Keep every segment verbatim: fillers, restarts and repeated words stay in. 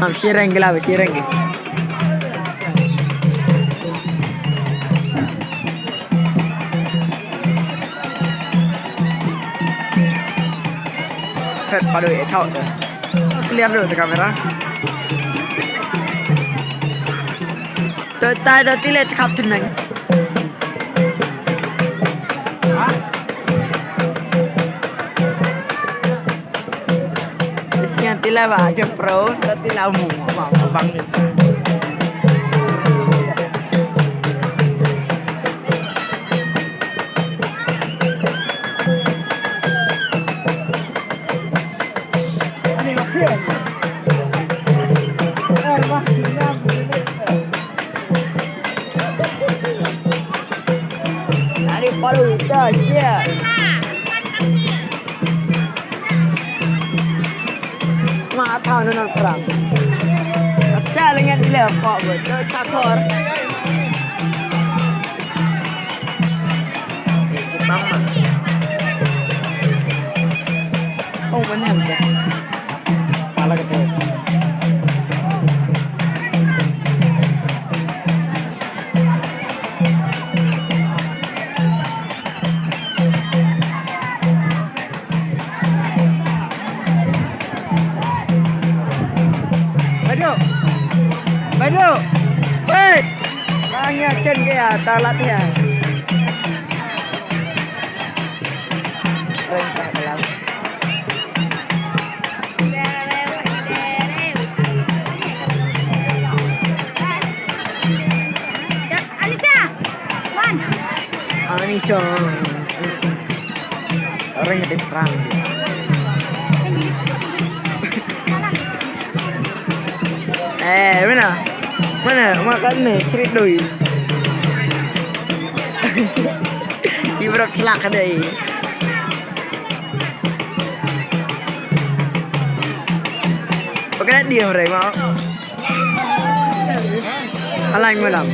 Shireng gila, shireng. Phet padu e chau tu. Clear dulu tu kamera. Tu tai tu tilet kap tenang. Sekian tila ba aja pro, tila mu, bang. Ani paru ita sia. Ma thaw na nang perang. Asa lengan dia kok betul takor. Oh, mana dia? Pala kete. Badu. Badu. Hei. Ang ya chen ke ya, talat ya. Alisha, wan. Alisha. Orang yang perang. Eh, mana? Mana? Makan ni, cerit doi. Ibrok celak doi. Pakai dia mereka mau. Alang malam.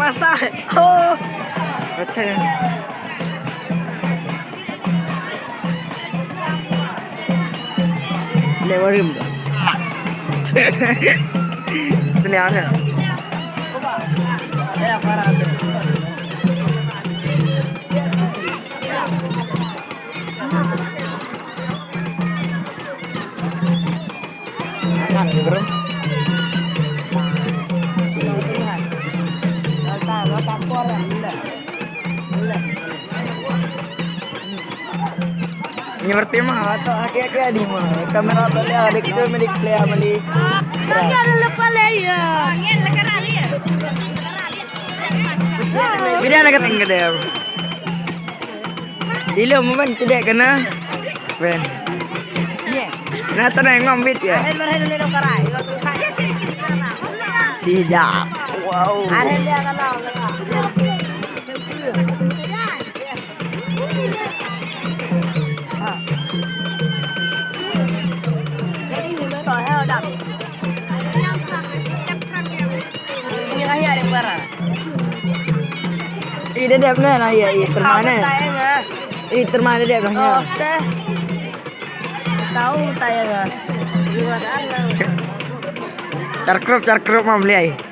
Masa. Oh. Baca. Lewarim. Sini ada. Ini bertema atau aki-aki adi mah. Kamera tak ada, ada kita milik play sama di. Ada lepas layer. Bida na ka ting ka dem. Ilo mo ban tidak kena. Ben. Na to na ngam bit ya. Sida. Wow. Ih, da dep ne na ïa, ih, terma ne. Ih, terma da dep ne. Tahu tayang ah. Char krup, char krup mam liai.